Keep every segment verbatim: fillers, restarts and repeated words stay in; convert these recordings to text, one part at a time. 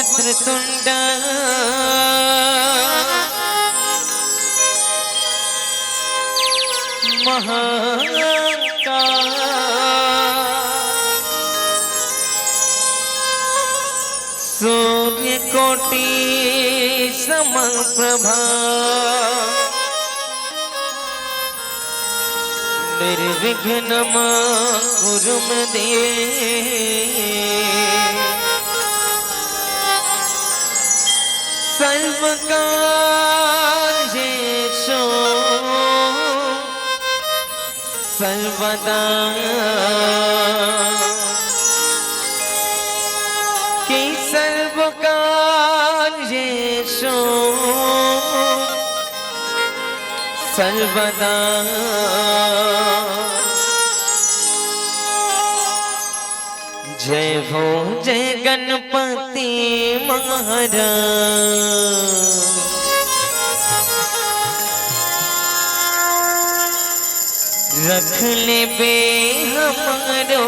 वक्रतुंड महाकाल। सूर्य कोटि समप्रभा। निर्विघ्नम कुरु मे देव। सर्वकार्येषु सर्वदा। कि सर्वकार्येषु सर्वदा। जय हो जय गणपति महाराज। रख लेबे हमरो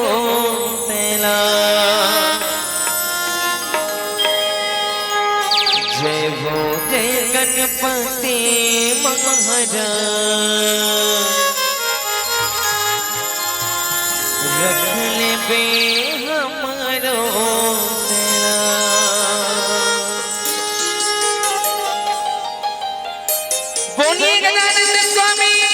तेला। जय हो जय गणपति महाराज। रख लेबे हमरो तेला। बोलिए गजानंद स्वामी की।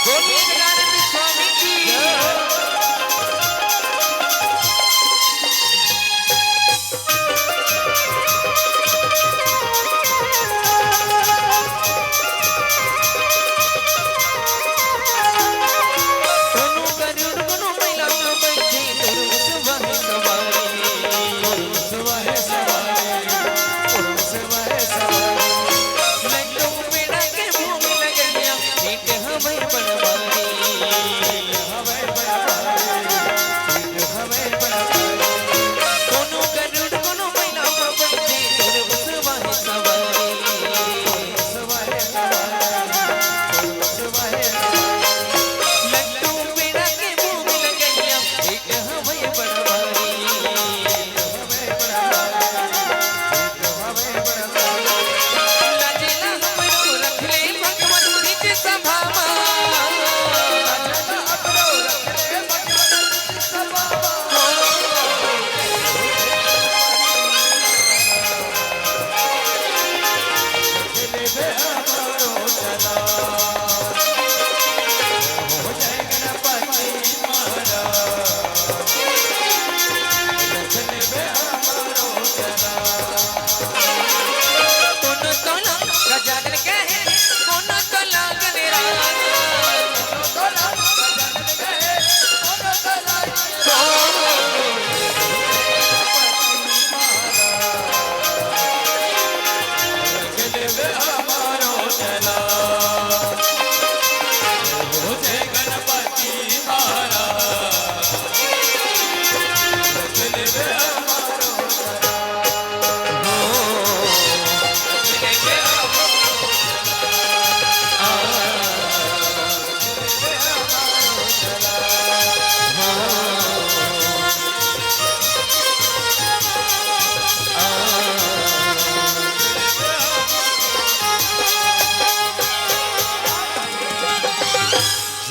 बोलिए गजानंद स्वामी की।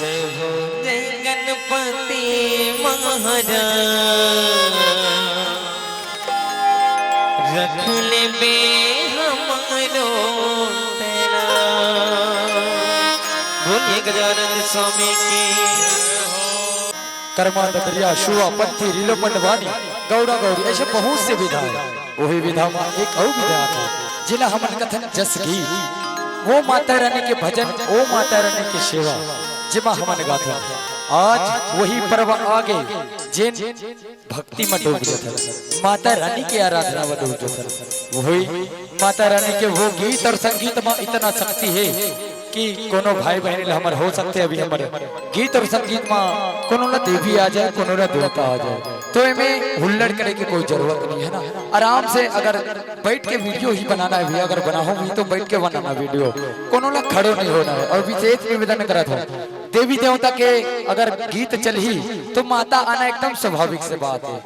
जय हो जय गणपति महाराज, रख लेबे हमरो तेरा। बोलिए गजानंद स्वामी की। कर्मा, ददरिया, शुआ, पंथी, रीलो, पंडवानी, गौड़ा, गौरी, ऐसे बहुत से विधा हे। वही विधा मा एक अउ विधा हे, जेला हमन कथन जस गीत। वो माता रानी के भजन, वो माता रानी के सेवा, जेमा हमन गाथन। आज वही पर्व आगे, जेन भक्ति म डूब जथन, माता रानी के आराधना म डूब जथन। वही माता रानी के वो गीत अउ संगीत म इतना शक्ति हे कि कोनो भाई बहिनी ला हमर हो सकथे, अभी हमर गीत अउ संगीत म कोनो ला देवी आ जाय, कोनो ला देवता आ जाय, तो एमे हुल्लड़ करे के कोई जरूरत नहीं हे ना। आराम से अगर बइठ के video ही बनाना हे भैया, अगर बनाहू भी तो बइठ के बनाना video, कोनो ला खड़ो नहीं होना हे। अउ विशेष निवेदन करत हूँ, देवी देवता के अगर गीत चलही तो माता आना एकदम स्वाभाविक से बात हे।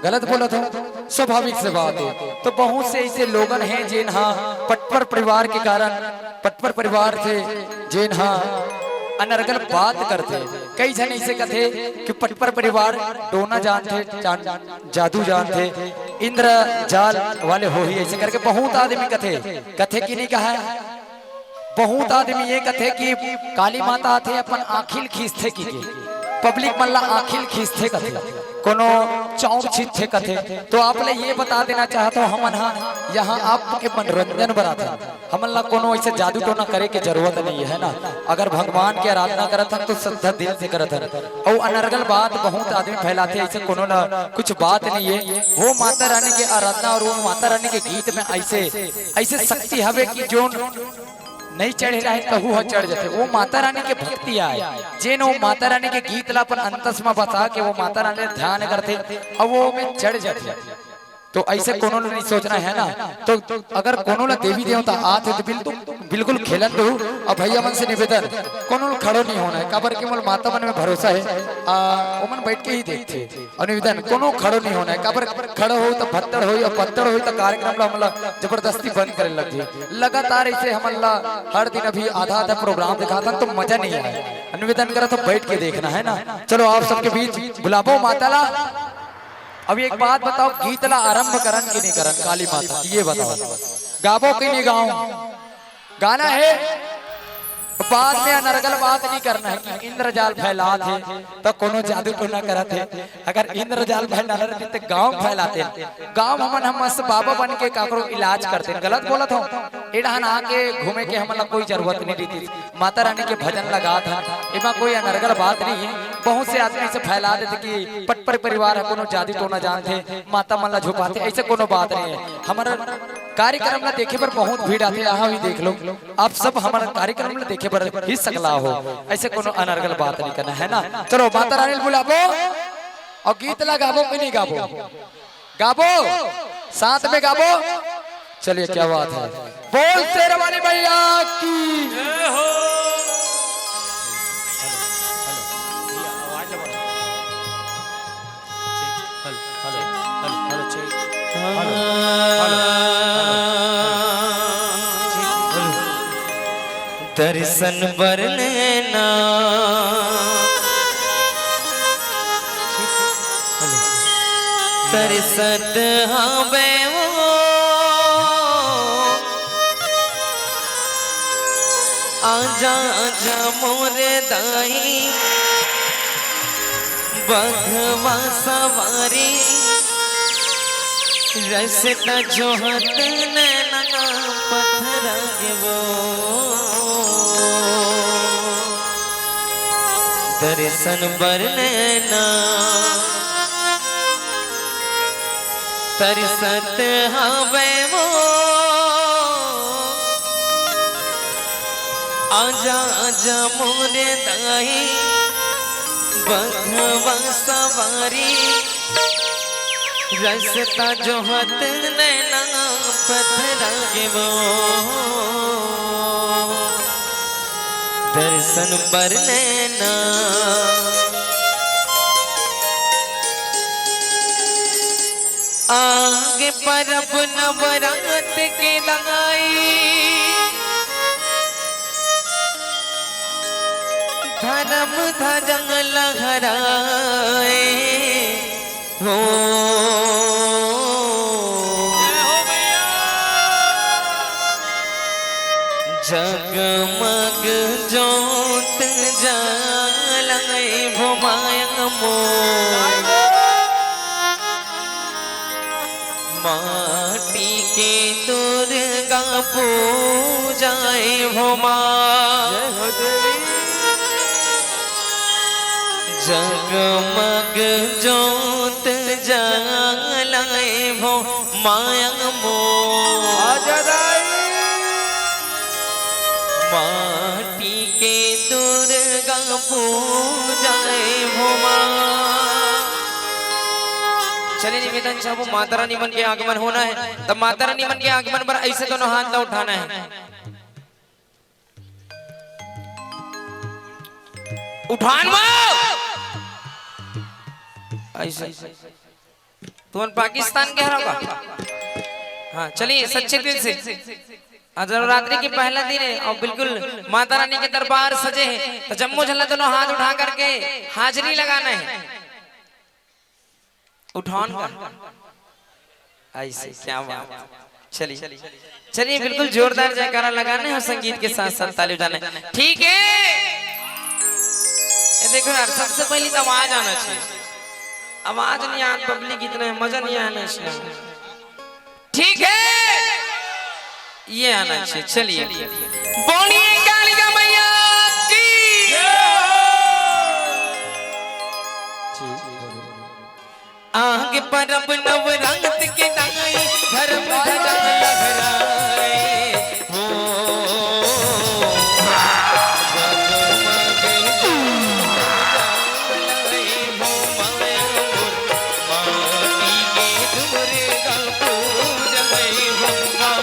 गलत बोलत हूँ? स्वाभाविक से बात हे। तो बहुत से ऐसे लोगन हे जेन हा पटपर परिवार के कारण, पटपर परिवार से जेन हा अनर्गल बात करथे। कई झन ऐसे कथे कि पटपर परिवार टोना जानथे, जान-, जादू जानथे, इंद्र जाल वाले होही, ऐसे करके बहुत आदमी कथे, कथे कि नहीं कहा? बहुत आदमी ये कथे कि काली माता आथे, अपन आँखी ल खींचथे कहिके, public मन ला आँखी ल खींचथे कथे, कोनो चाउर छींचथे कथे। तो आप ला ये बता देना चाहत हूँ, हमन हा यहाँ आपके मनोरंजन बर आथन, हमन ला कोनो ऐसे जादू टोना करे के जरूरत नहीं हे ना। अगर भगवान के आराधना करत हन तो श्रद्धा दिल से करत हन। अउ अनर्गल बात बहुत आदमी फैलाथे, ऐसे कोनो ला कुछ बात नहीं हे। वो माता रानी के आराधना अउ वो माता रानी के गीत में ऐसे, ऐसे शक्ति हवे कि जोन नहीं चढ़े रहे, तहू ह चढ़ जाथे। वो माता रानी के भक्ति आय, जेन वो माता रानी के गीत ला अपन अंतस म बसा के वो माता रानी ला ध्यान करथे, अउ वो में चढ़ जाथे। तो ऐसे कोनो ला नहीं सोचना हे ना। तो अगर कोनो ला देवी देवता आथे तो बिल्कुल, बिल्कुल खेलन दो। अब भैया मन से निवेदन, कोनो ला खड़ो नहीं होना हे, काबर कि मोला माता मन में भरोसा हे, आ, ओमन बइठ के ही देखथे। अउ निवेदन, कोनो खड़ो नहीं होना हे, काबर खड़ो होही त भत्तड़ होही, अउ भत्तड़ होही त कार्यक्रम ला हमन ला जबरदस्ती बंद करे लग जाही। लगातार ऐसे हमन ला हर दिन अभी आधा आधा program दिखाथन तो मजा नहीं आय। निवेदन करत हूँ बइठ के देखना हे ना। चलो आप सबके बीच बुलाबो माता ला। अब एक बात बताओ, गीत ला आरंभ करन कि नहीं करन? काली माता, ये बताओ। गाबो कि नहीं गाऊं? गाना है, बाद में अनर्गल बात नहीं करना है कि इंद्रजाल फैलात हे, त कोनो जादू टोना करत हे। अगर इंद्रजाल फैलात रहितिस, त गांव फैलातेन। गांव हमन ह मस्त बाबा बन के काकरो इलाज करतेन। गलत बोलत हों? ए डहन आके घूमे के हमन ला कोई जरूरत नहीं रहितिस। माता रानी के भजन लगात हन, एमा कोई अनर्गल बात नहीं है। बहुत से आदमी ऐसे फैला देथे कि पटपरी परिवार ह कोनो जादू टोना जानथे, माता मन ला झुपाथे, ऐसे कोनो बात नहीं है। हमर कार्यक्रम ला देखे बर बहुत भीड़ आथे, यहाँ भी देख लो, आप सब हमर कार्यक्रम ला देखे बर ही सकला हो, ऐसे कोनो अनर्गल बात नहीं करना है ना। चलो माता रानी ल बुलाबो अउ गीत ला गाबो कि नहीं गाबो? गाबो, साथ में गाबो। चलिए, क्या बात है, बोल शेरवाली मैया की। दर्शन बर नैना तरसत हवे वो, आजा, आजा मोरे दाई, बघवा सवारी, रस्ता जोहत नैना पथरा गे वो। दर्शन बर नैना तरसत हवे वो। आजा, आजा मोरे दाई, बघवा सवारी, रस्ता जोहत नैना पथरा गे वो। दर्शन बर नैना आगे परब नवरात के लगाई, धर्म ध्वजा लहराए हो। जगमग जोत जलाए भो माया मोर। माटी के दुर्गा पूजाए भो माँ। जगमग जोत जलाए भो माया मोर। आजा दाई। माटी के दुर्गा पूजाए भो माँ। चलिए निवेदन चाहबो, माता रानी मन के आगमन होना है, तब माता रानी मन के आगमन पर ऐसे दोनों हाथ ला उठाना है। उठान वो। ऐसे। तुमन पाकिस्तान के हरव का? हाँ, चलिए सच्चे दिल से। आज नवरात्रि के पहला दिन है और बिल्कुल माता रानी के दरबार सजे हैं, तो जम्मो झन ला दोनों हाथ उठा करके हाजिरी लगाना है। उठान का? ऐसे, क्या बात। चलिए, चलिए, बिल्कुल जोरदार जयकारा लगाना है और संगीत के साथ साथ ताली बजाना है। ठीक है, ये देखो यार, सबसे पहले तो आवाज आना चाहिए। आवाज नहीं आ, पब्लिक इतना है, मजा नहीं आना चाहिए। ठीक है, ये आना चाहिए। चलिए, बोलिए कालिका मैया की। आगे परब नवरात के दाई, धर्म ध्वजा लहराए हो। जगमग जोत जलाए हो माया मोर, माटी के दुर्गा पूजाए हो माँ।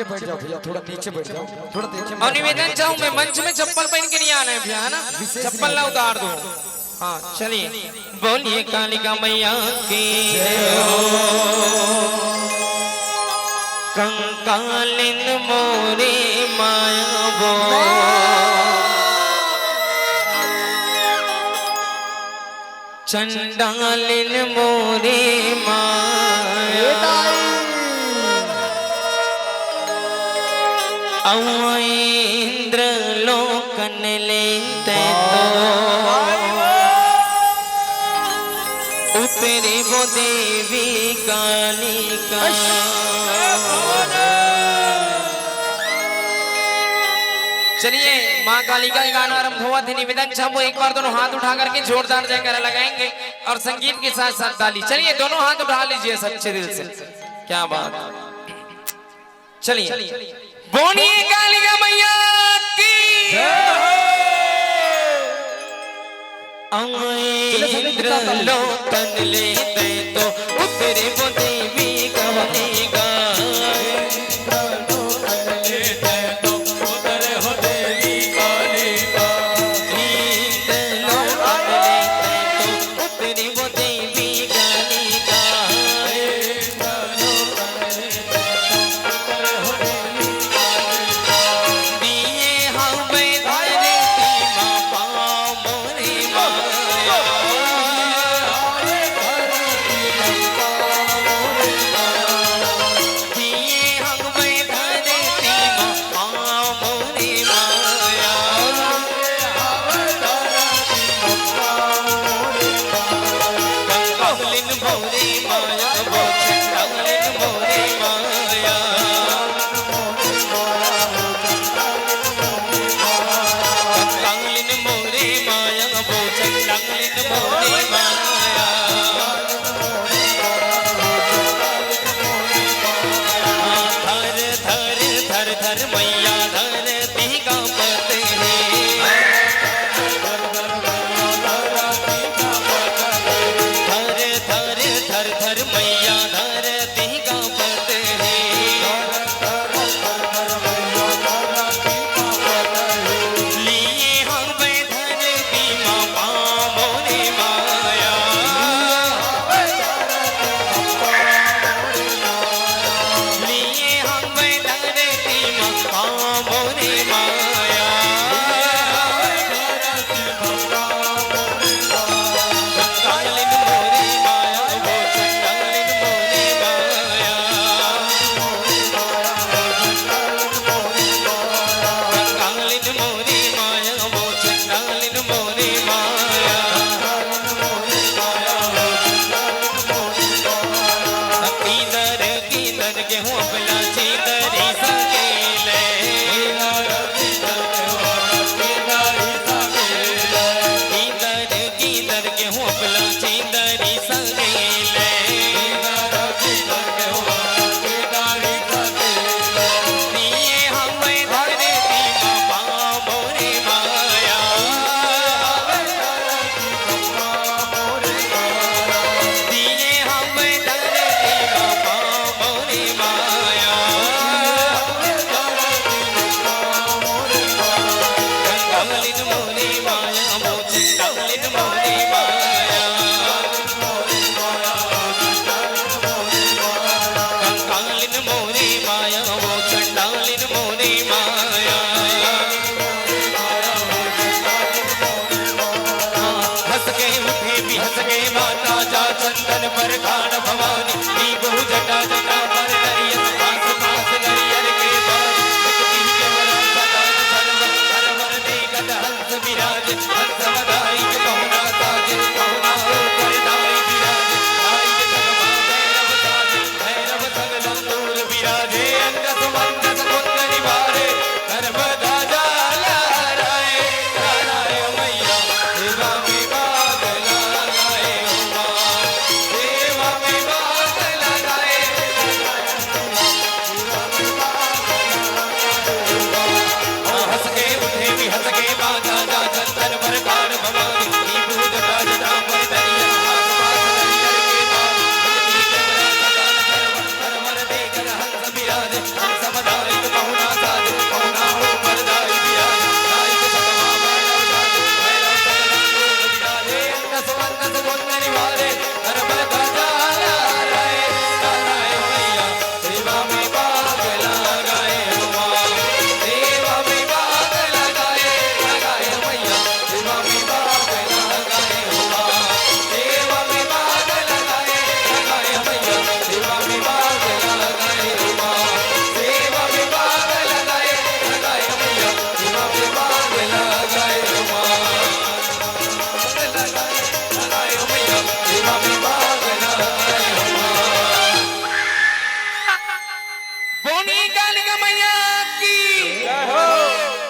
बैठ जाओ भैया, थोड़ा नीचे बैठ जाओ, थोड़ा देखे। और निवेदन चाहूँ मैं, मंच में चप्पल पहन के नहीं आना है भैया, है ना? विशेष चप्पल ला उतार दो। हाँ, चलिए, बोलिए कालिका मैया की। कंकालिन मोरी माया वो, चंडालिन मोरी माया। अउ इंद्र लोकन ले तै तो उतरी वो देवी कालिका। चलिए, माँ कालिका के गाना आरंभ हुआ थे। निवेदन चाहूँ, एक बार दोनों हाथ उठा करके जोरदार जयकारा लगाएंगे और संगीत के साथ साथ ताली। चलिए, दोनों हाथ उठा लीजिए सच्चे दिल से। क्या बात। चलिए, बोलिए कालिका मैया की। इंद्र लोकन ले तै तो उतरी वो देवी कालिका। इंद्र लोकन ले तै तो उतरी वो देवी कालिका।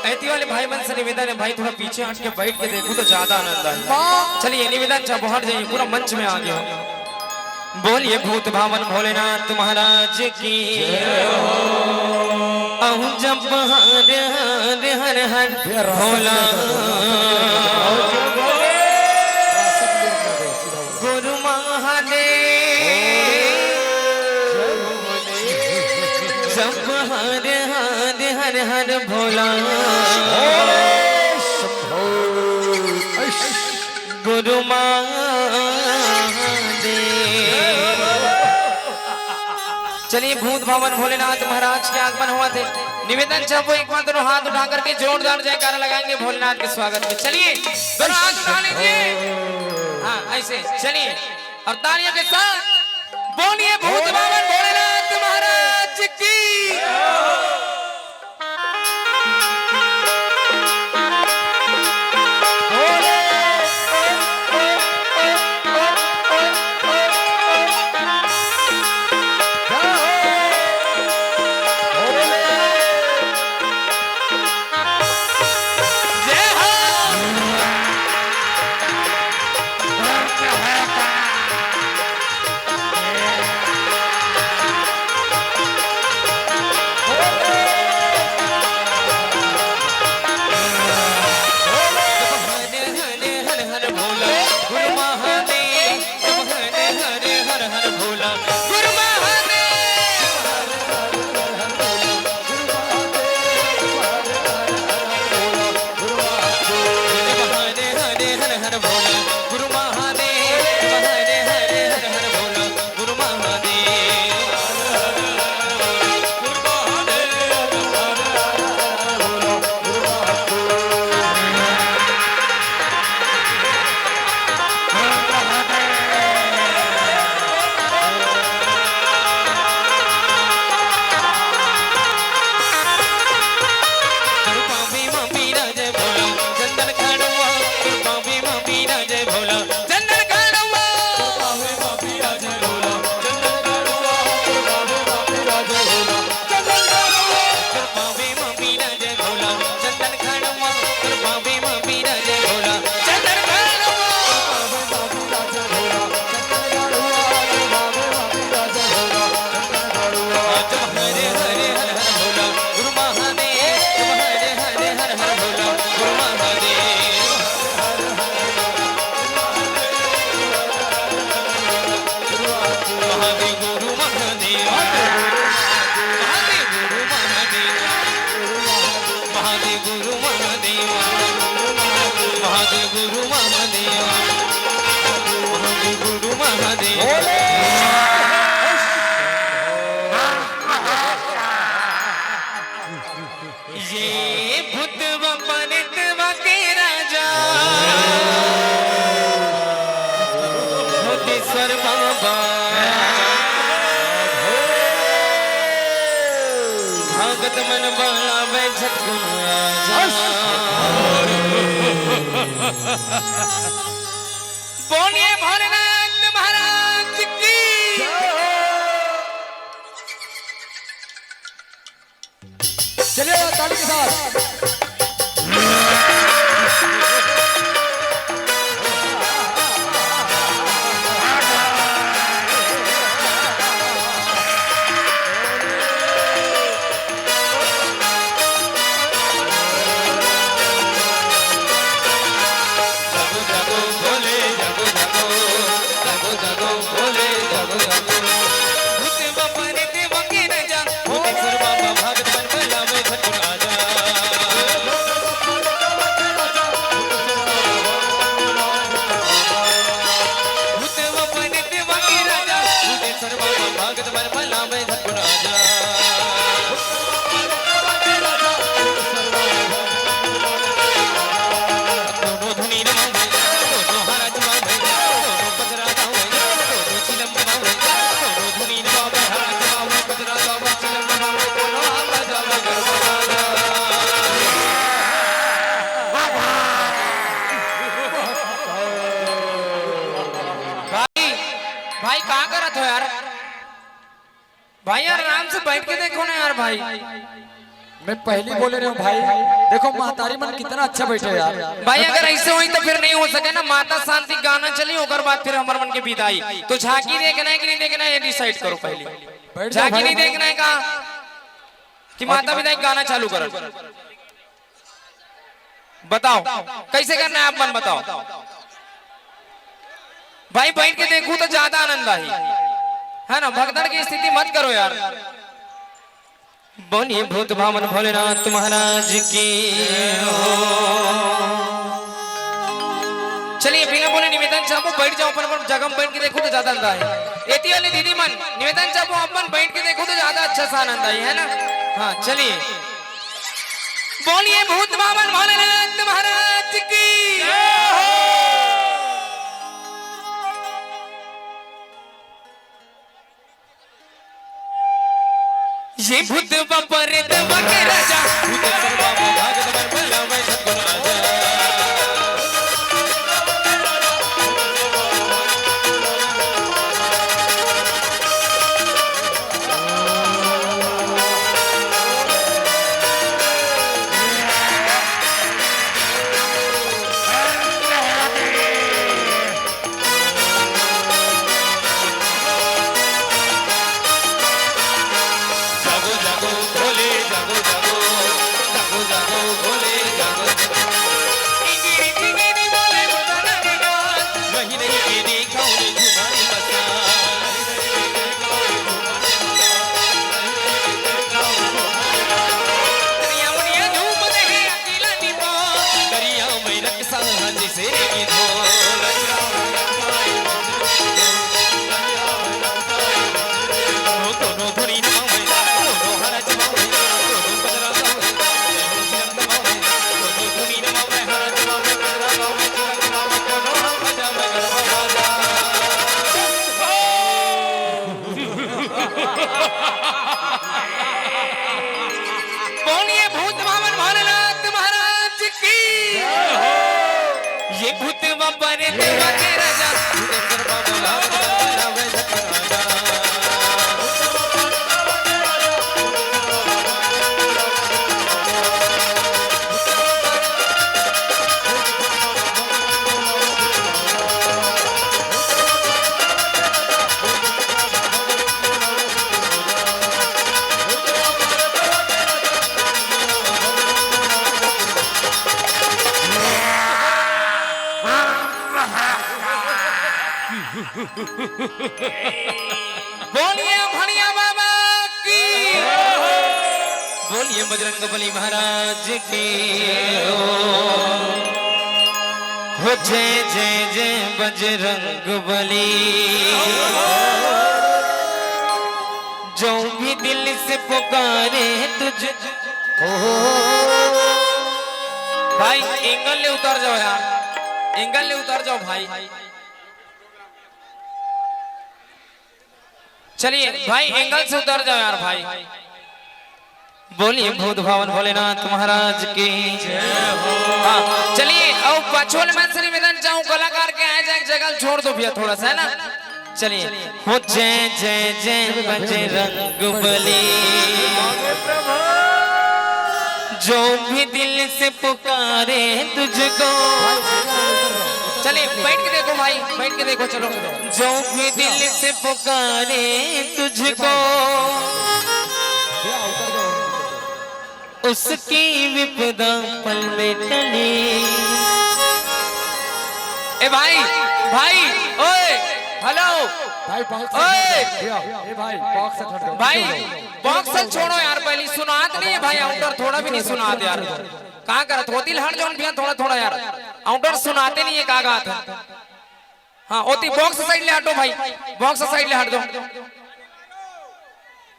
एती वाले भाई मन से निवेदन हे भाई, थोड़ा पीछे हट के बैठ के देखो तो ज्यादा आनंद आए। चलिए, निवेदन चाहे बाहर जाइए, पूरा मंच में आ गया। बोलिए भूत भावन भोलेनाथ महाराज की। अहू जप हर हर हर हर भोला। गुरु महादेव जप हर हर हर हर भोला। गुरु महादेव। चलिए, भूत भावन भोलेनाथ महाराज के आगमन होवत हे। निवेदन चाहबो, एक बार दोनों हाथ उठा करके जोरदार जयकारा लगाएंगे भोलेनाथ के स्वागत में। चलिए, दोनों हाथ उठा लीजिए। हाँ, ऐसे चलिए, और तालियों के साथ बोलिए भूत भावन भोलेनाथ महाराज की। ये भूतवा प्रेतवा के राजा भूतेश्वर बाबा, भगत मन बलावे झटकुन आजा। बोलिए भोलेनाथ महाराज की। चलिए, ताली के साथ। भाई, भाई, का करत हो यार? भाई यार, आराम से बैठ के देखो ना यार भाई। मैं पहली बोले रहे हूँ भाई, देखो महतारी मन कितना अच्छा बैठे यार। भाई, अगर ऐसे होई तो फिर नहीं हो सके ना, माता शांति गाना चली, ओकर बाद फिर हमर मन के विदाई। तो झांकी देखना है कि नहीं देखना है, ये डिसाइड करो पहले। बैठ जाओ झांकी भाई। नहीं देखना है का कि माता विदाई गाना चालू करो? बताओ, कैसे करना है आप मन बताओ। भाई, बैठ के देखू तो ज्यादा आनंद आई, है ना? भगदड़ की स्थिति मत करो यार। बोलिए भूत भावन भोलेनाथ महाराज की। चलिए, बिना बोले निवेदन चाहबो, बैठ जाओ, अपन अपन जगह में बैठ के देखो तो ज्यादा अंदाज है। एती वाले दीदी मन, निवेदन चाहबो, अपन बैठ के देखो तो ज्यादा अच्छा सा आनंद आई, है ना? हाँ, चलिए, बोलिए भूत भावन भोलेनाथ महाराज की। ये भूत बापर दवा के राजा। बोलिए भूत भावन भोलेनाथ महाराज की। ये भूत बापर दवा के राजा। बोलिए भैया बाबा की। बोलिए बजरंग बली महाराज की। हो जय जय जय बजरंग बली। जो भी दिल से पुकारे तुझ। भाई, एंगल ले उतर जाओ यार, एंगल ले उतर जाओ भाई। चलिए भाई, एंगल से उतर जाओ यार भाई। बोलिए भूत भावन भोलेनाथ महाराज की। हाँ, चलिए, अब पाछोल में श्री मिलन चाहूँ कलाकार के आए जाए, जगह छोड़ दो भैया थोड़ा सा, है ना? चलिए। हो जय जय जय बजरंग बली। जो भी दिल से पुकारे तुझको। चलिए, बैठ के देखो भाई, बैठ के देखो, चलो। जो भी दिल से पुकारे तुझको, उसकी विपदा पल में टली। ए भाई, भाई, ओए, हेलो। भाई, बॉक्स से ओए। हट जाओ। ए भाई, बॉक्स से हट जाओ। भाई, बॉक्स से छोड़ो यार, पहली सुनात नहीं है भाई, आउटर थोड़ा भी नहीं सुनात यार। कहाँ करत होती हट जाओ भैया, थोड़ा थोड़ा यार, आउटर सुनाते नहीं है का गात है। हाँ, ओती बॉक्स साइड ले हटो भाई, बॉक्स साइड ले हट दो।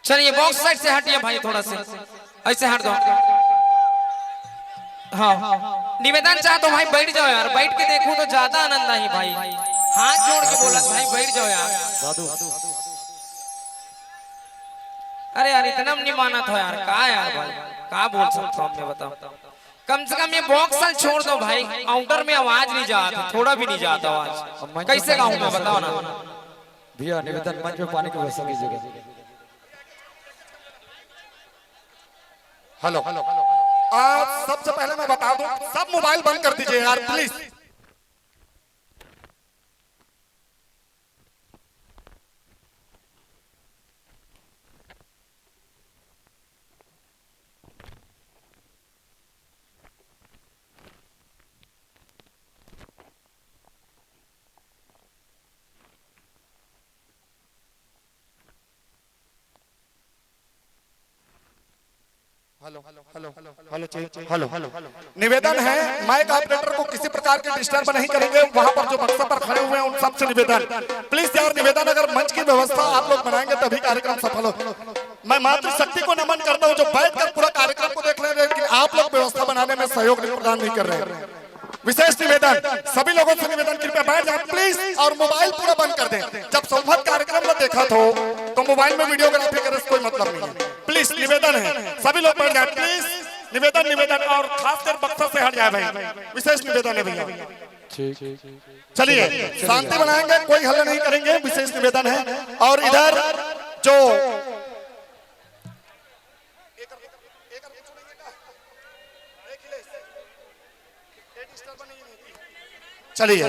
चलिए, बॉक्स साइड से हटिए भाई, थोड़ा से ऐसे हट दो। हाँ, निवेदन चाहता हूँ भाई, बैठ जाओ यार, बैठ के देखो तो ज्यादा आनंद आई भाई। हाथ जोड़ के बोला भाई, बैठ जाओ यार। साधु। अरे यार, इतना नहीं माना था यार, का यार भाई, का बोल सकता हूँ मैं, बताओ। कम से कम ये बॉक्स छोड़ दो भाई, आउटर में आवाज नहीं जाता, थोड़ा भी नहीं जाता आवाज। अब मंच पे कैसे गाऊं मैं, बताओ ना। भैया, निवेदन, मंच पे पानी की व्यवस्था कीजिएगा। हेलो। आ, सबसे पहले मैं बता दूं, सब मोबाइल बंद कर दीजिए यार, please. Hello, hello, hello, check, hello. निवेदन है, माइक ऑपरेटर को किसी प्रकार के डिस्टर्ब नहीं करेंगे। वहां पर जो बक्सा पर खड़े हुए हैं, उन सबसे निवेदन, प्लीज यार, निवेदन, अगर मंच की व्यवस्था आप लोग बनाएंगे, तभी कार्यक्रम सफल हो। मैं मातृशक्ति को नमन करता हूं, जो बैठकर पूरा कार्यक्रम को देख रहे हैं, लेकिन आप लोग व्यवस्था बनाने में सहयोग प्रदान नहीं कर रहे हैं। विशेष निवेदन, सभी लोगों से निवेदन, कृपया बैठ जाए प्लीज, और मोबाइल पूरा बंद कर दें। जब संवाद कार्यक्रम में देखा हो तो मोबाइल में वीडियोग्राफी करे से कोई मतलब नहीं है। प्लीज निवेदन है, सभी लोग बैठ जाए प्लीज। निवेदन, निवेदन, और खासकर बक्सा से हट जाए भाई, विशेष निवेदन है भैया। ठीक। चलिए, शांति बनाएंगे, कोई हल्ला नहीं करेंगे, विशेष निवेदन है। और इधर जो चलिए,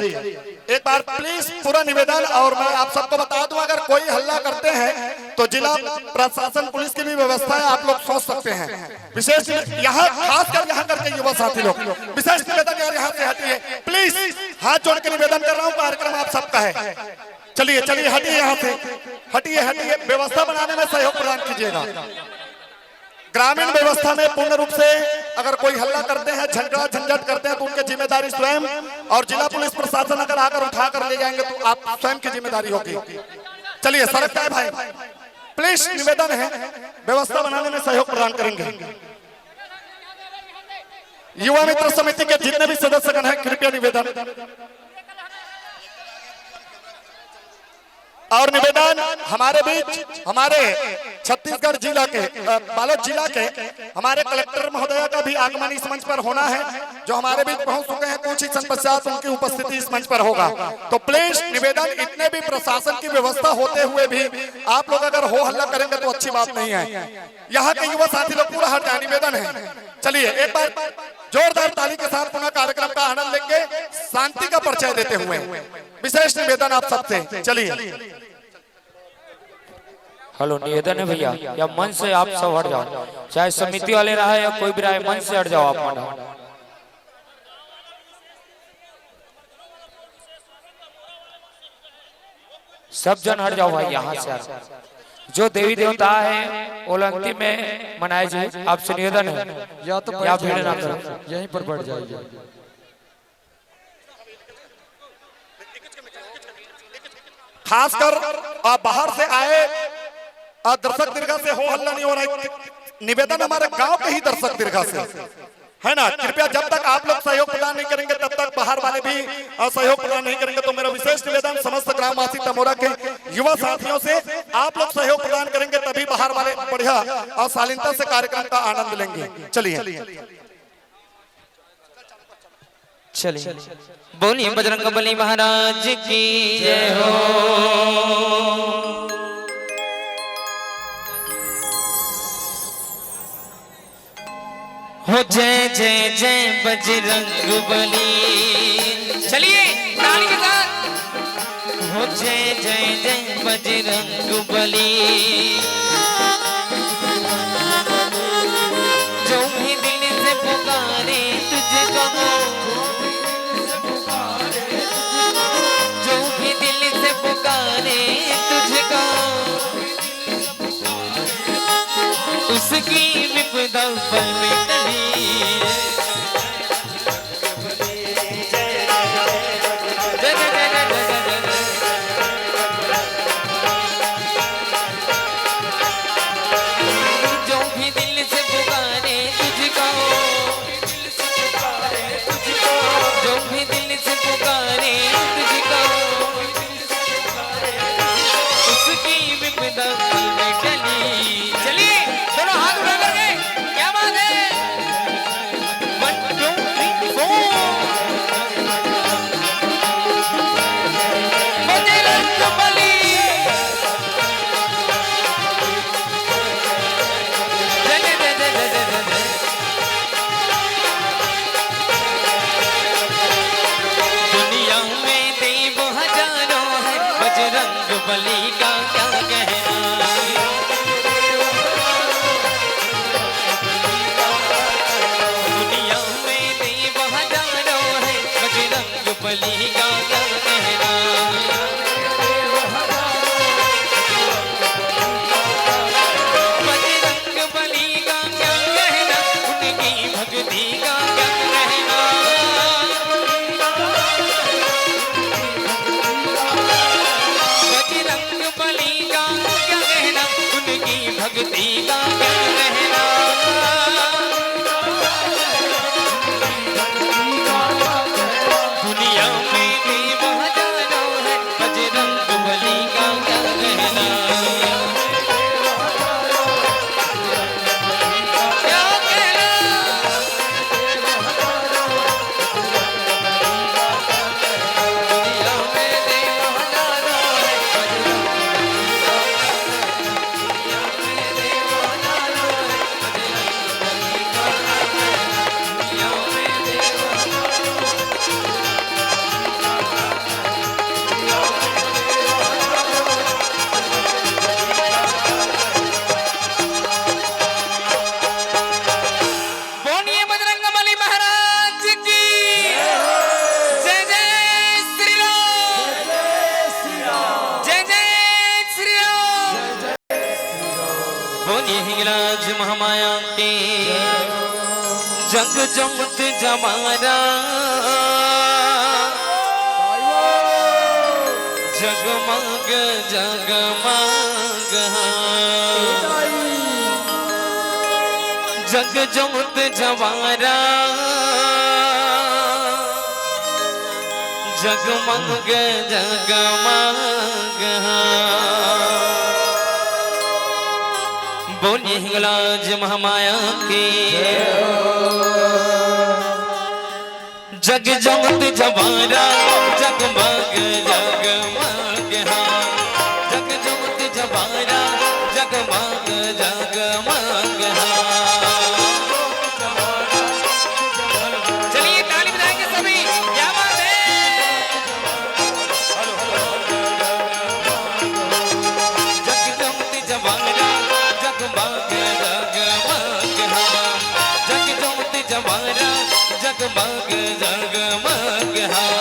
एक बार प्लीज पूरा निवेदन, और मैं आप सबको बता दूं, अगर कोई हल्ला करते हैं तो जिला प्रशासन, पुलिस की भी व्यवस्था है, आप लोग सोच सकते हैं। विशेष यहाँ, खासकर यहाँ करके युवा साथी लोग, विशेष निवेदन यार, यहाँ से हटिए प्लीज, हाथ जोड़ के निवेदन कर रहा हूँ, कार्यक्रम आप सबका है। चलिए, चलिए, हटिए यहाँ से, हटिए, हटिए, व्यवस्था बनाने में सहयोग प्रदान कीजिएगा। ग्रामीण व्यवस्था में पूर्ण रूप से अगर कोई हल्ला करते हैं, झगड़ा झंझट करते हैं, तो उनकी जिम्मेदारी स्वयं, और जिला पुलिस प्रशासन अगर आकर उठा कर ले जाएंगे तो आप स्वयं की जिम्मेदारी होगी। चलिए, सरक जाए भाई, प्लीज निवेदन है, व्यवस्था बनाने में सहयोग प्रदान करेंगे। युवा मित्र समिति के जितने भी सदस्यगण हैं, कृपया निवेदन और निवेदन, हमारे बीच हमारे छत्तीसगढ़ जिला के, अ, बालोद जिला के हमारे कलेक्टर महोदया का भी आगमन इस मंच पर होना है, जो हमारे बीच पहुंच चुके हैं। कुछ ही क्षण पश्चात उनकी उपस्थिति इस मंच पर होगा। तो प्लीज निवेदन, इतने भी प्रशासन की व्यवस्था होते हुए भी आप लोग अगर हो हल्ला करेंगे तो अच्छी बात नहीं है। यहाँ के युवा साथी लोग पूरा हट जाए, निवेदन है। चलिए, एक बार जोरदार ताली के साथ पुनः कार्यक्रम का आनंद लेंगे, शांति का परिचय देते हुए। विशेष निवेदन आप सबसे। चलिए, हेलो, निवेदन है भैया, या मंच से आप सब हट जाओ, चाहे समिति वाले रहे या कोई भी रहे, मंच से हट जाओ आप, मंडा। सब जन हट जाओ भाई, यहाँ से हट। जो देवी देवता है, वो अंतिम में मनाए जी, आपसे निवेदन है, या तो या बैठ भीड़ ना जाइए, करो। यहीं पर बैठ जाइए। खासकर, आ, बाहर से आए, आ, दर्शक दीर्घा से हो हल्ला नहीं हो रहा है। निवेदन हमारे गांव के ही दर्शक दीर्घा से, है ना? कृपया, जब तक आप लोग सहयोग प्रदान नहीं करेंगे, तब तक बाहर वाले भी, आ, सहयोग प्रदान नहीं करेंगे। तो मेरा विशेष निवेदन समस्त ग्रामवासी तमोरा के युवा साथियों से, आप लोग सहयोग प्रदान करेंगे, तभी बाहर वाले बढ़िया और शालीनता से कार्यक्रम का आनंद लेंगे। चलिए। चलिए, बोलिए बजरंग बली महाराज की जय हो। हो जय जय जय बजरंग बली। चलिए, ताली के साथ। हो जय जय जय बजरंग बली। जो भी दिल से पुकारे तुझको, जो भी दिल से पुकारे तुझको, उसकी विपदा पल में टली। जय जय जय जय जय जय जय। जो भी दिल से पुकारे तुझको, जो भी दिल से पुकारे तुझको, उसकी विपदा पल में टली। चलिए, दोनों हाथ उठा करके, क्या बात है? बलि का क्या कहना। दुनिया में देव हजारों है, बजरंग बली का क्या कहना। बजरंग बली का क्या कहना, उनकी भक्ति का क्या कहना। बजरंग बली का क्या कहना, उनकी भक्ति का क्या कहना। दुनिया में देव हजारों है, बजरंग बली का क्या कहना। क्या कहना। दुनिया में देव हजारों है, बजरंग बली का क्या कहना। बोलिए बजरंग बली महाराज की। जय जय श्री राम। जय जय श्री राम। बोलिए हिंगलाज महामाया की। जग जोत जवारा, जगमग जगमग। जग जोत जवारा, जगमग जगमग। बोलिए हिंगलाज महामाया की। जग जोत जवारा, जगमग जगमग हाँ। जग जोत जवारा, जगमग जगमग हाँ। चलिए, ताली बजाएंगे सभी, क्या बात है। जग जोत जवारा, जगमग जगमग हाँ। जग जोत जवारा, जगमग जगमग हाँ।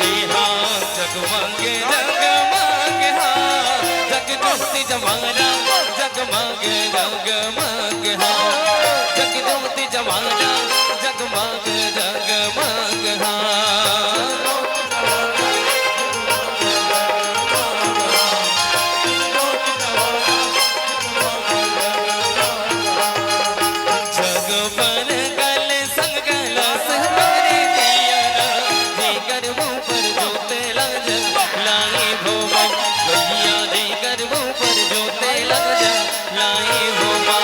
ये हाँ जगमग जगमग हाँ। जग जोत जवारा, जगमग जगमग हाँ। जग जोत जवारा, जगमग जगमग हाँ। जग पर कल संग कलश भर दिया ना, जी कर मुँह पर जोते लग जा, लाई भोमा। भैया जी कर मुँह पर जोते लग जा, लाई भोमा।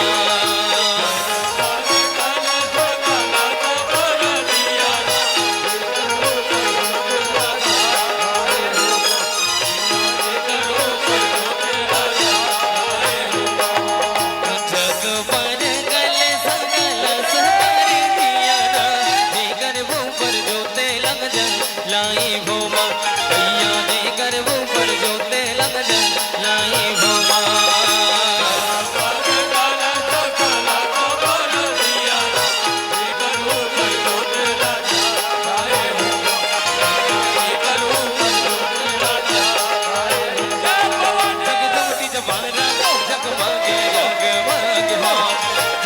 जग पर कल संग कलश भर दिया ना, जी कर मुँह पर जोते लग जा, लाई भोमा। भैया जी कर मुँह पर जोते लग जा, लाई भोमा।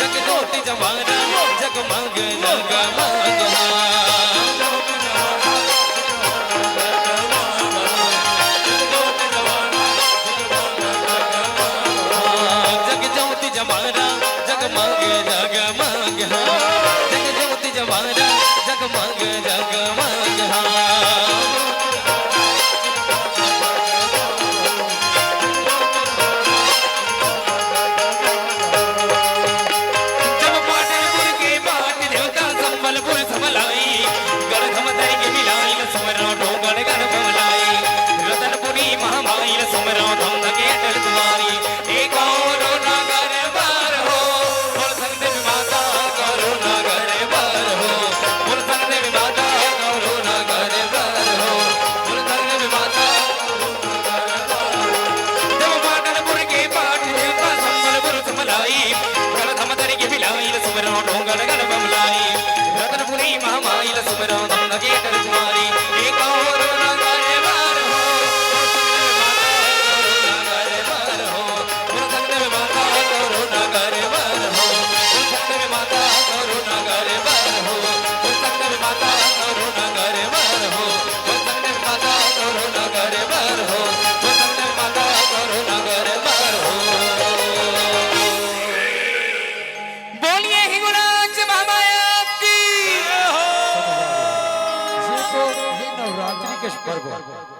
जगमग जगमग हाँ। जगमग जगमग हाँ।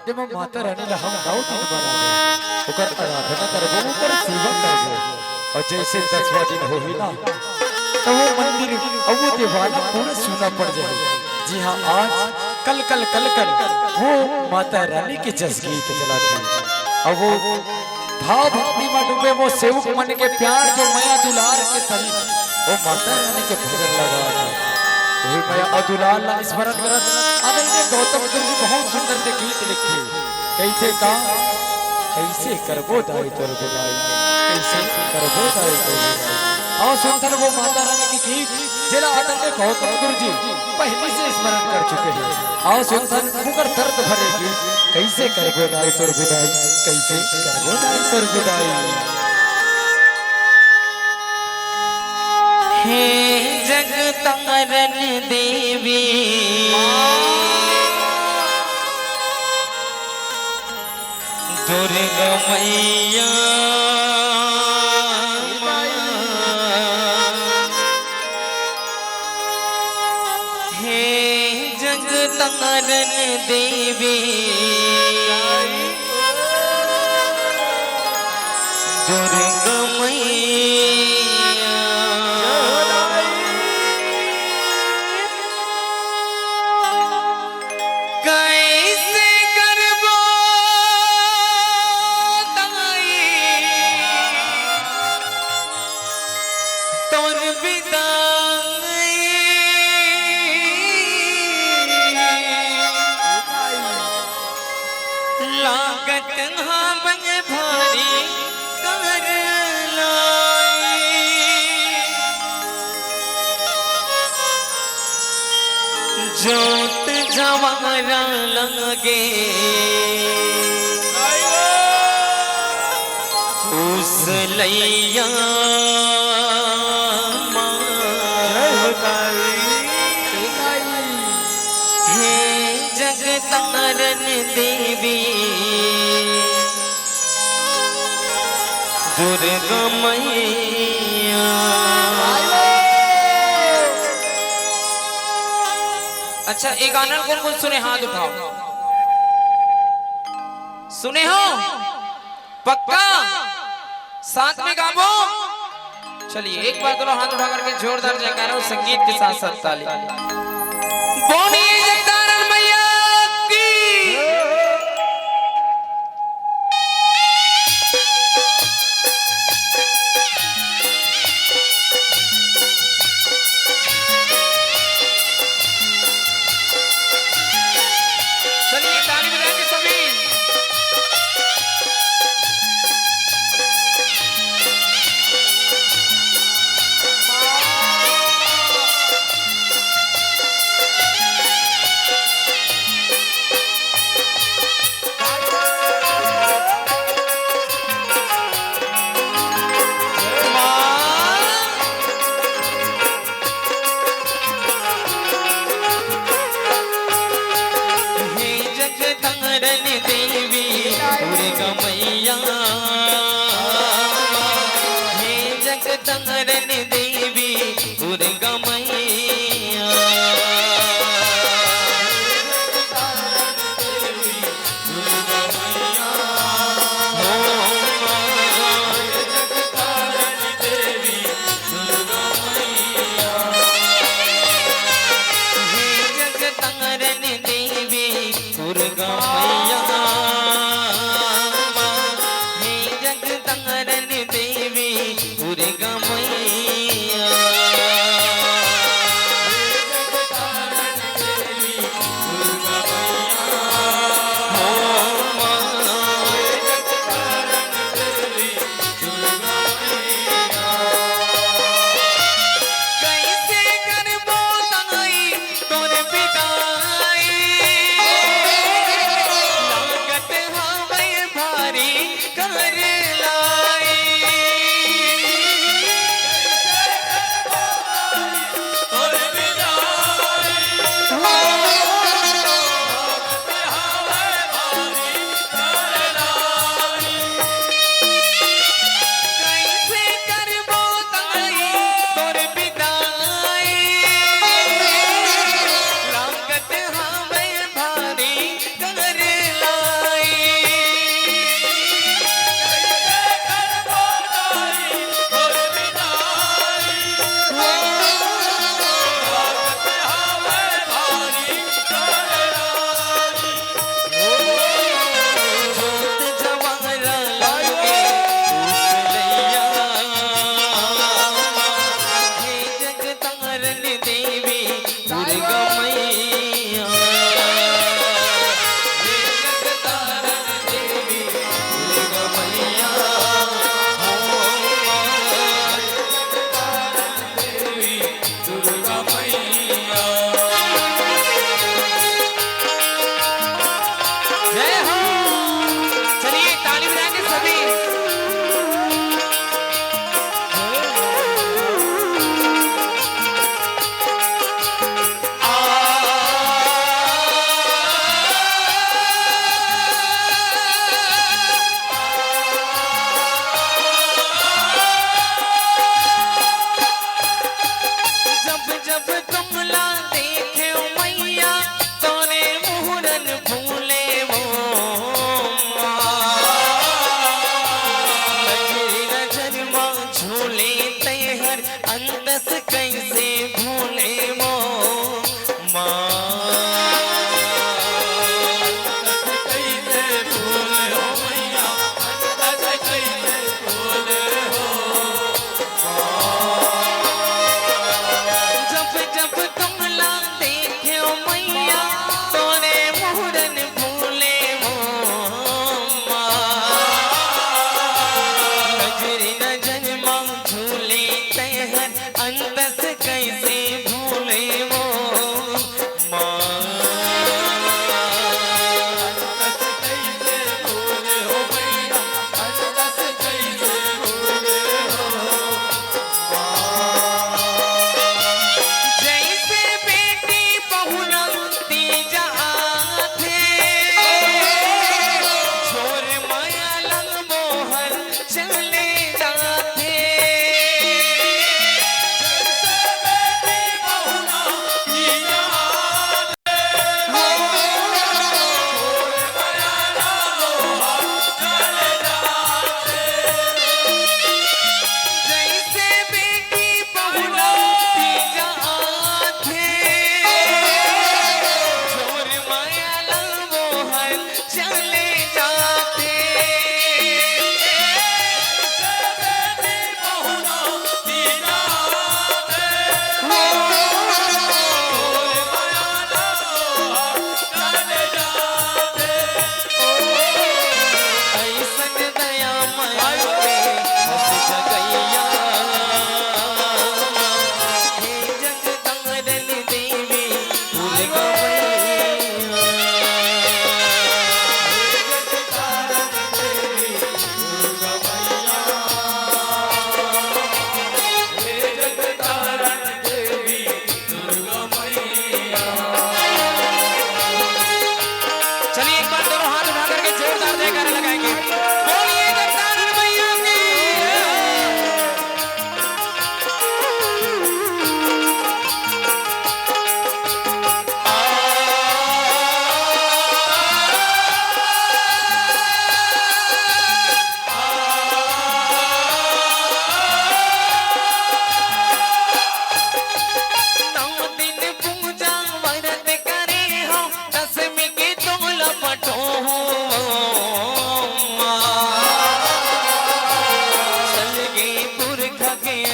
जेमा माता रानी ला हम नौ दिन मनाबो, ओकर आराधना करबो, ओकर सेवा करबो। अउ जइसे दसवाँ दिन होही ना, त वो मंदिर अउ वो दीवार पूरा सूना पड़ जाही। जी हाँ, आज कल कल कल कल वो माता रानी के जस गीत चलाथे। अउ वो भाव भक्ति म डूबे वो सेवक मन के प्यार, जो मया दुलार के सहित वो माता रानी के भजन लगाथे। वही मया अउ दुलार ला स्मरण करत आदरणीय गौतम गुरु जी बहुत सुंदर से गीत लिखे। कइसे का, कइसे करबो दाई तोर बिदाई, कइसे करबो दाई तोर बिदाई। अउ सुनथन वो माता रानी के गीत, जेला आदरणीय गौतम गुरु जी पहली से स्मरण कर चुके हैं। अउ सुनथन उनकर दर्द भरे गीत, कइसे करबो दाई तोर बिदाई, कइसे करबो दाई तोर बिदाई। हे जगतारन देवी, दुर्गा मैया, हे जगतारन देवी, दुर्गा मैया। कइसे करबो दाई तोर बिदाई। लागत हावय भारी कर लाई। जोत जवारा लगे उस लैया मा। जय हो ताई। हे जगतारन देवी दुर्गा मैया। अच्छा, ये गाना कोन कोन सुने, हाथ उठाओ। सुने हो? पक्का? साथ में गाबो। चलिए, एक बार दोनों हाथ उठा करके जोरदार जयकारा और संगीत के साथ साथ ताली। बोलिए जगतारण मैया की। चलिए, ताली बजाएंगे सभी। हे जगतारण देवी दुर्गा मैया, हे जगतारण देवी दुर्गा मैया। हे जगतारण देवी दुर्गा मैया, हे जगतारण देवी दुर्गा मैया। कइसे करबो दाई तोर बिदाई, लागत हवय भारी कर लाई। कइसे करबो दाई तोर बिदाई, लागत हवय भारी कर लाई।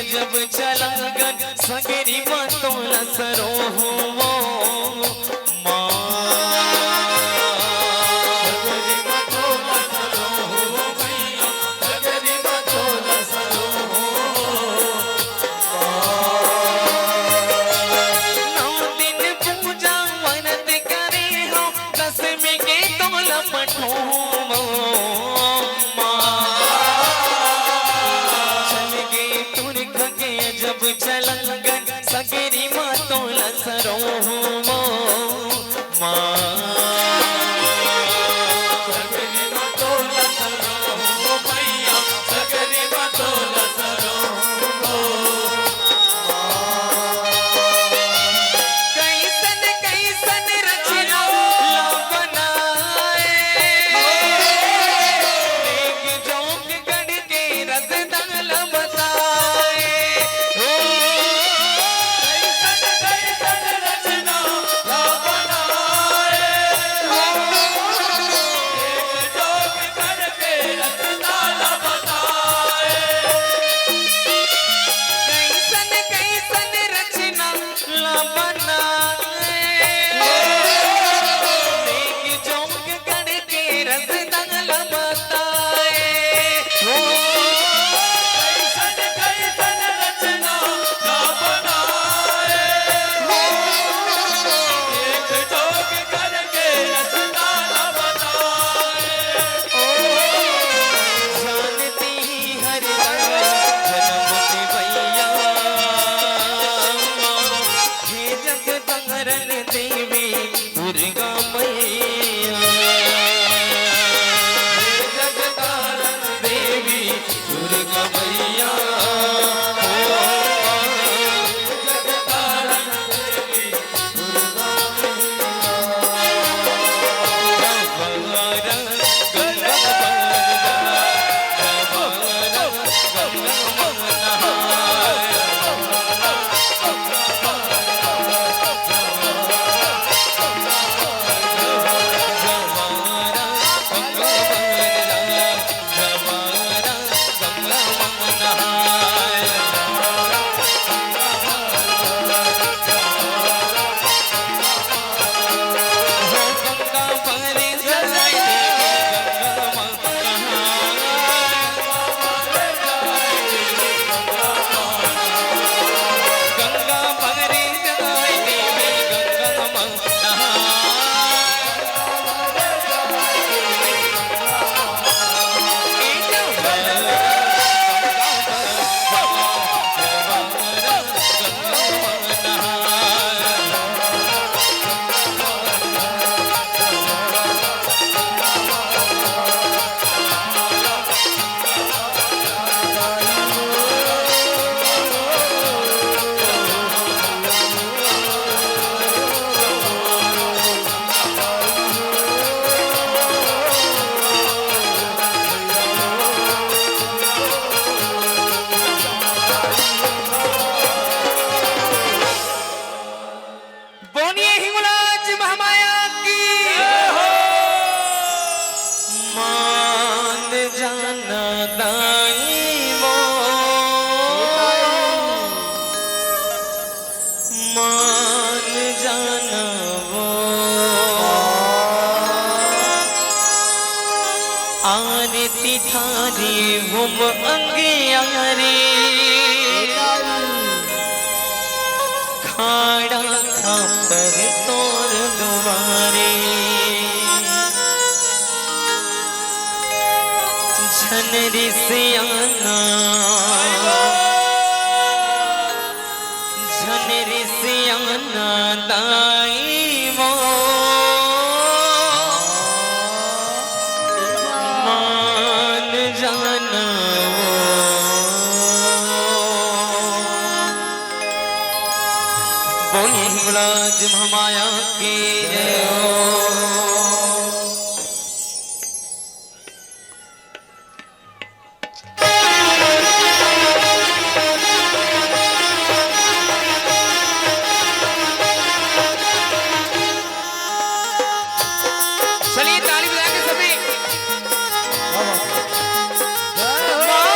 जब चलंगन सगरी म तोला सरोहूं वो माँ। सगरी म तोला सरोहूं मैया, सगरी म तोला सरोहूं माँ। नौ दिन पूजा व्रत करे हो, दसमी के तोला पठों माँ। चल गे पुरखा के जब चलंगन, सगरी म तोला सरोहूं माँ। सगरी म तोला सरोहूं मैया, सगरी म तोला सरोहूं माँ। कइसन कइसन रचना ला बनाए, एक जोग गढ़ के रसदान ला बताए। ओ, कइसन कइसन रचना ला बनाए, एक जोग गढ़ के रसदान ला बताए। कइसन कइसन रचना ला बनाए, एक जोग गढ़ के रसदान ला बताए। कइसन कइसन रचना ला बनाए, एक जोग गढ़ के रसदान ला बताए। ओ, जानती हर जन्म के भैया, हे जगतारण देवी दुर्गा मैया, हे जगतारण देवी दुर्गा मैया, ओ, जगतारण देवी दुर्गा मैया। बोलिए हिंगलाज महामाया की। मान जाना दाई वो, मान जाना वो, आरती थारी घुम अंगियारी। खाड़ा खापर तोर दुआरे, झन रिसियाना, झन रिसियाना दाई वो, मान जाना वो। बोलिए हिंगलाज महामाया की जय हो। चलिए, ताली बजा के सभी। वाह, वाह। जय हो। वाह।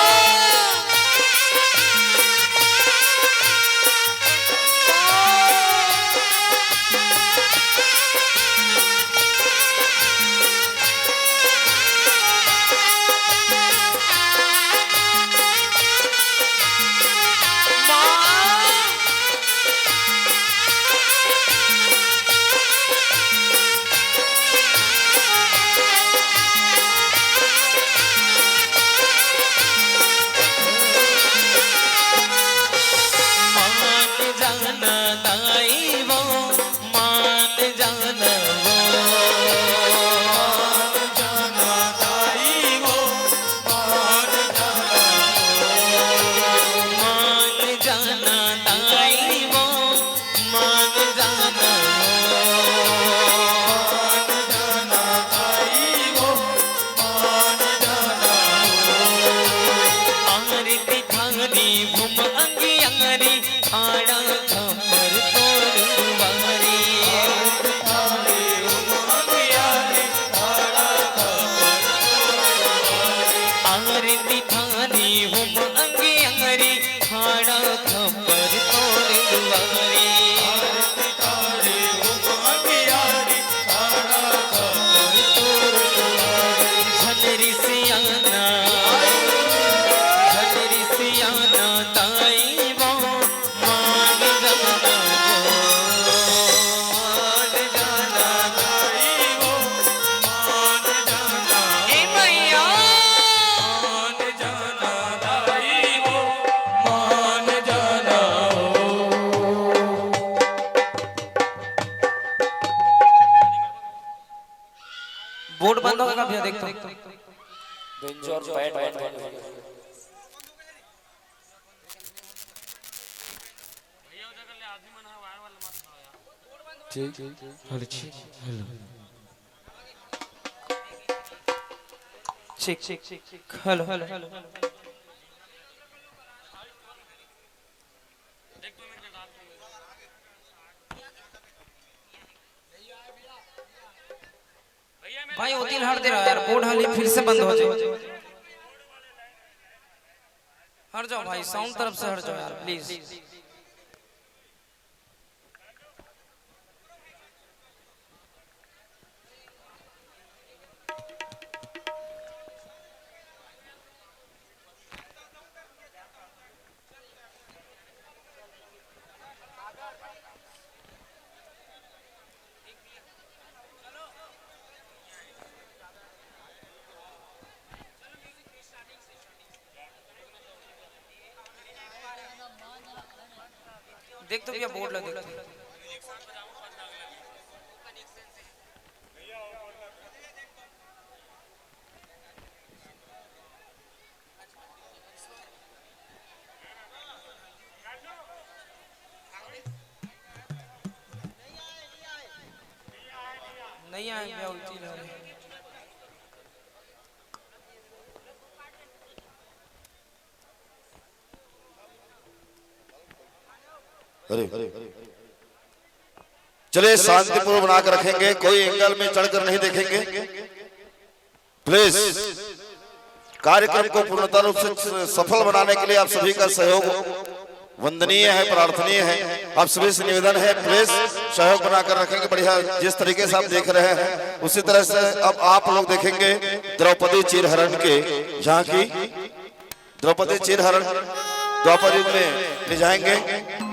आड़ा खप्पर तोर दुवारी। आरती थारी होम अंगियारी, आड़ा खप्पर तोर दुवारी। झन रिसियाना, झन रिसियाना दाई वो, मान जाना वो, मान जाना दाई वो, मान जाना। ए भैया। मान जाना दाई वो, मान जाना वो। बोर्ड बंद होगा भैया, देख तो। बेंच और पैड बंद होगा। ठीक, ठीक, ठीक। हेलो, ठीक, हेलो। ठीक, ठीक, ठीक। Hello, hello. भाई, ओती ल हट दे रहा यार, बोर्ड हाली फिर से बंद हो जाए। हट जाओ भाई, साउंड तरफ से हट जाओ यार, प्लीज। देख तो भैया, बोर्ड ला देख तो। नहीं आए भैया, उल्टी ला रहे। अरे, चलिए, शांतिपूर्वक बना के रखेंगे, कोई एंगल में चढ़कर नहीं देखेंगे। प्लीज, कार्यक्रम को पूर्णता रूप से सफल बनाने के लिए आप सभी का सहयोग वंदनीय है, प्रार्थनीय है। आप सभी से निवेदन है, प्लीज सहयोग बनाकर रखेंगे। बढ़िया, जिस तरीके से आप देख रहे हैं, उसी तरह से अब आप लोग देखेंगे द्रौपदी चीरहरण के, जहाँ की द्रौपदी चीरहरण द्वापर युग में ले जाएंगे।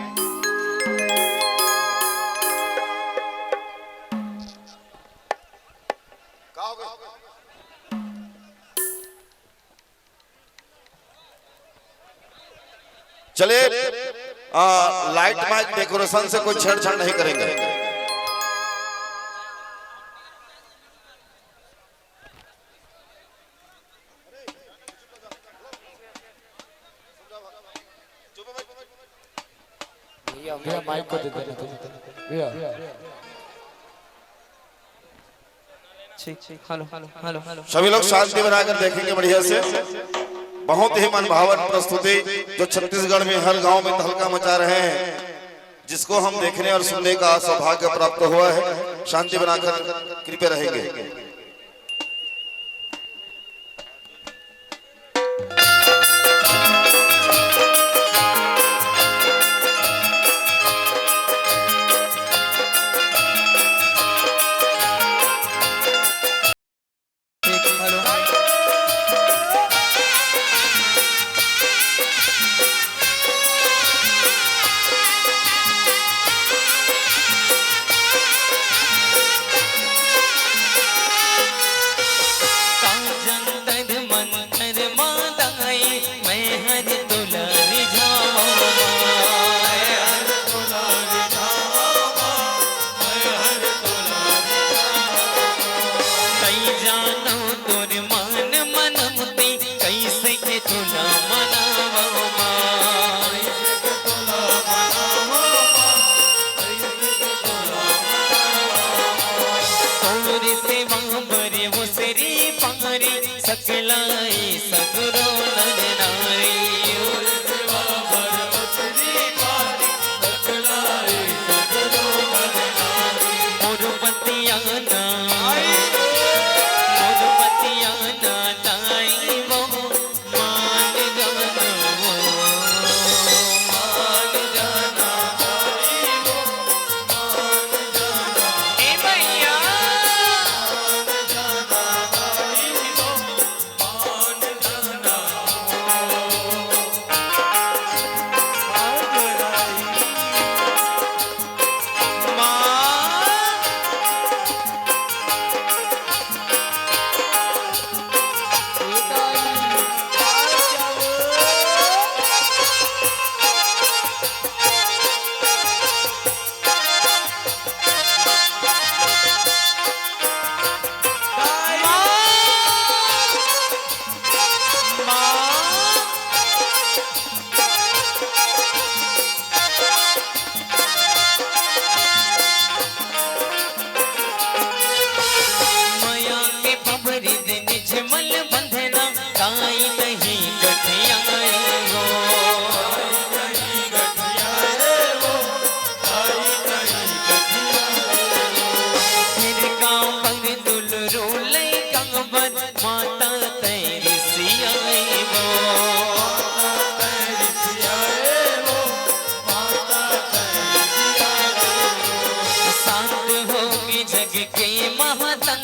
चलिए, आ, लाइट माइक डेकोरेशन से कोई छेड़छाड़ नहीं करेंगे। भैया, भैया, माइक को दे देना तुम। भैया। ठीक, ठीक। Hello, hello, hello, hello. सभी लोग शांति बनाकर देखेंगे बढ़िया से। बहुत ही मनभावन प्रस्तुति, जो छत्तीसगढ़ में हर गांव में तहलका मचा रहे हैं, जिसको हम देखने और सुनने का सौभाग्य प्राप्त हुआ है। शांति बनाकर कृपया रहेंगे। सकलाए सगरो नर नारी।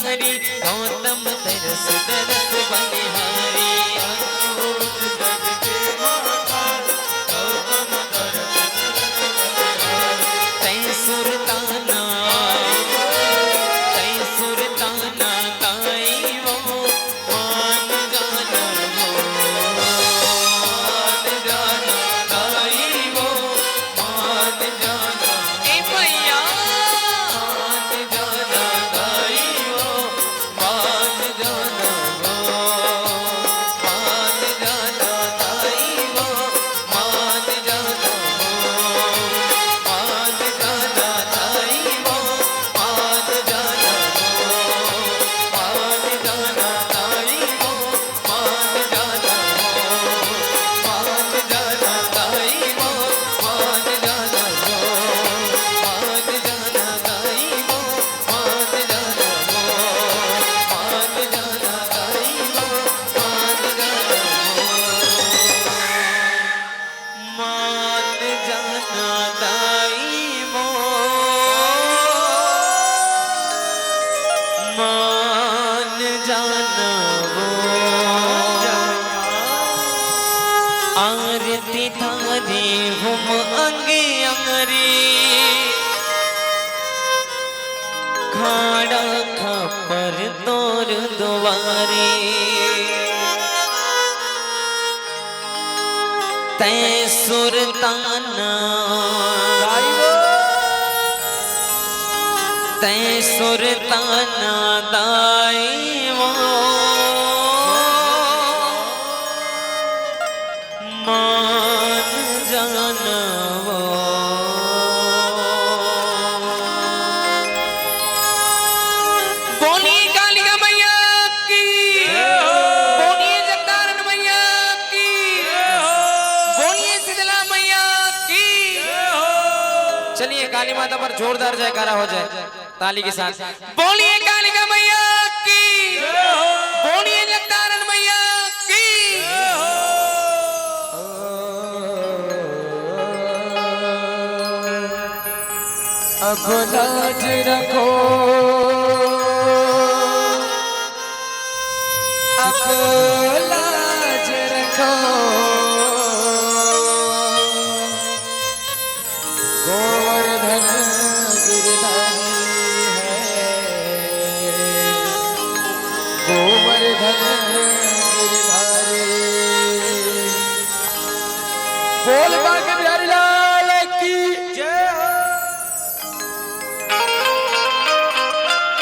हरि गौतम तरस तरस बलिहारी। तैं सुरताना, तैं सुरताना ताई वो, मान जाना वो, मान जाना ताई वो, मान जाना। ए भैया। मान जाना ताई वो, मान जाना वो, मान जाना ताई वो, मान जाना वो, मान जाना ताई वो, मान जाना वो, मान जाना ताई वो, मान जाना वो, मान जाना ताई वो, मान जाना वो, मान जाना ताई वो। मान जाना दाई मोर, मान जाना वो। आरती थारी हम अंग अंगरी, खाड़ा खप्पर तोर दुवारी। तैं सुरताना, तैं सुरताना दाई वो। मान जाना वो। बोलिए कालिका मैया की, बोलिए जगतारण मैया की, बोलिए शीतला मैया की। चलिए, काली माता पर जोरदार जयकारा हो जाए ताली के साथ। बोलिए कालिका मैया की, बोलिए जगतारण मैया की। अब लाज रखो, अब लाज रखो। गोवर्धन गिरधारी है, गोवर्धन गिरधारी। बोल बांके